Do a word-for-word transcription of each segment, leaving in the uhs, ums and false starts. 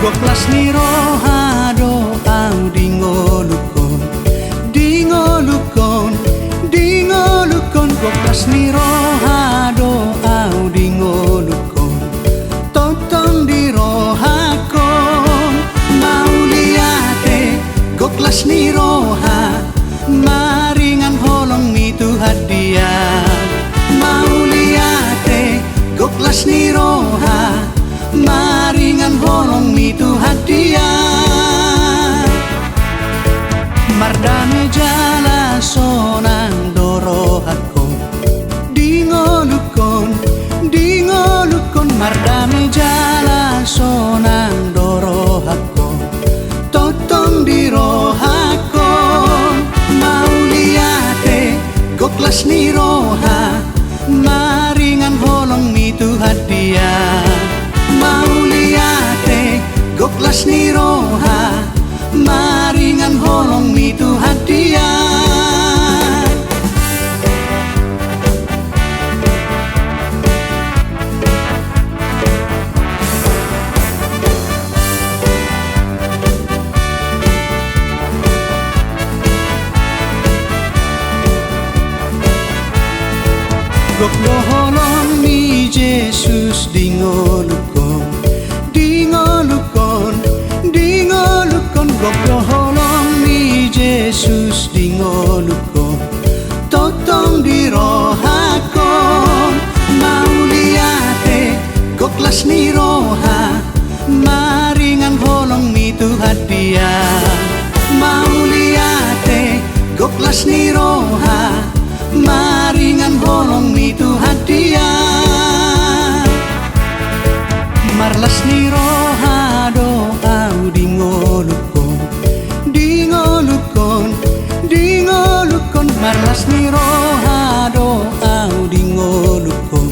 Gok las ni roha do au di ngolungkon, di ngolungkon, di ngolungkon. Gok las ni roha do au di ngolungkon, tongtong di rohakon. Mauliate, gok las ni roha, maringan holong ni Tuhan dia. Mauliate, gok las ni roha, maringan holong ni Tuhan dia. Mardame jala sonang do rohakon, di ngolungkon, di ngolungkon. Mardame jala sonang do rohakon, tongtong di rohakon. Mauliate, gok las ni roha, maringan holong ni Tuhan dia. Mauliate, gok las ni roha, maringan holong ni Tuhan dia. Gok do holong ni Jesus di ngolungkon, di ngolungkon, di ngolungkon. Gok do holong ni Jesus di ngolungkon, tongtong di rohakon. Mauliate, gok las ni roha, maringan holong ni Tuhan dia. Mauliate, gok las ni roha, maringan holong ni Tuhan dia. Marlas ni roha do au di ngolungkon, di ngolungkon, di ngolungkon. Marlas ni roha do au di ngolungkon,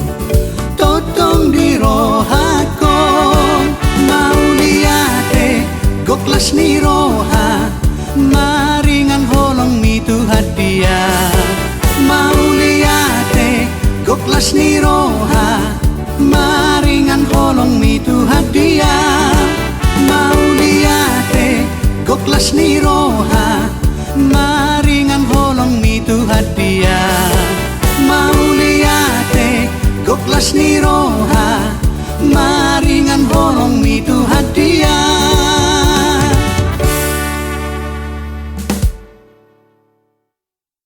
tongtong di rohakon. Mauliate, gok las ni roha, maringan holong ni Tuhan dia. Mauliate, gok las ni roha, maringan holong ni Tuhan dia. Mauliate, gok las ni roha, maringan holong ni Tuhan dia. Mauliate, gok las ni roha, maringan holong ni Tuhan